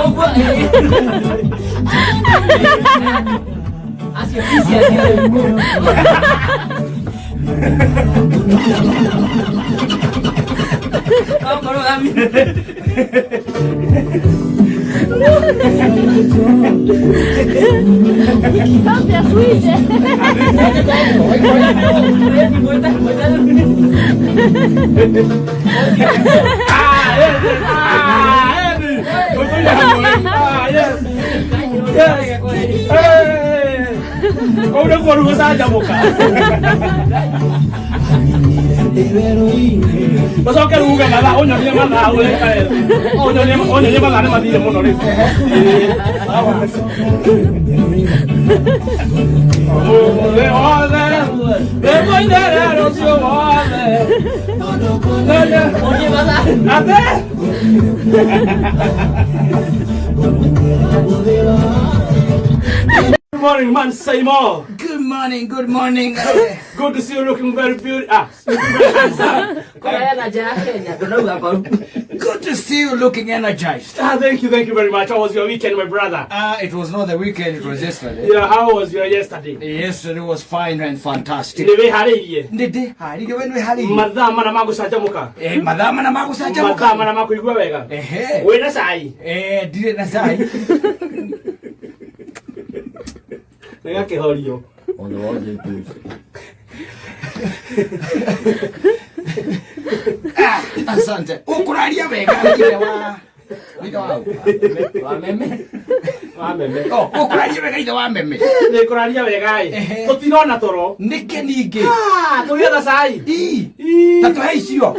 Ũguo, ĩĩ. Acio ici acio. Okorwo gami. Kũu nĩkuo rĩu gũcanjamũka. Ũcoke rĩu uge mathaa, ũnyonie mathaa ũreka ũnyonie ũnyonie mathaa nĩ mathire mũno rĩu. Ũmũthĩ wothe, rĩmũinĩre rũciũ wothe. Ate? Good morning, man. Say more. Good morning, good morning. Good to see you looking very beautiful. Ah, looking very handsome. Kũraya na nja ya Kenya ndũnauga ngoru. Good to see you looking energized. Ah, thank you very much. How was your weekend, my brother? It was not the weekend, it was yesterday. Yeah, how was your yesterday? Yesterday was fine and fantastic. Nĩ wĩharĩirie? Ndĩndĩ harĩirie we nĩ harĩirie. Mathaa mana ma gũcanjamũka? Eh, mathaa mana ma gũcanjamũka. Mathaa mana ma kũigua wega? Ehe. Wĩna cai? Eh, ndirĩ na cai. Nĩ gakĩhorio. Ah, asante. Ũkũraria wega ithe wa ithe wa Wa meme. Wa meme. Oh, ũkũraria wega ithe wa meme. Nĩ kũraria wega ĩ. Ehe. Tũtirona toro. Nĩkĩ ningĩ? Ah, tũgĩetha cai. Ii, Ii. ta tũhe icio.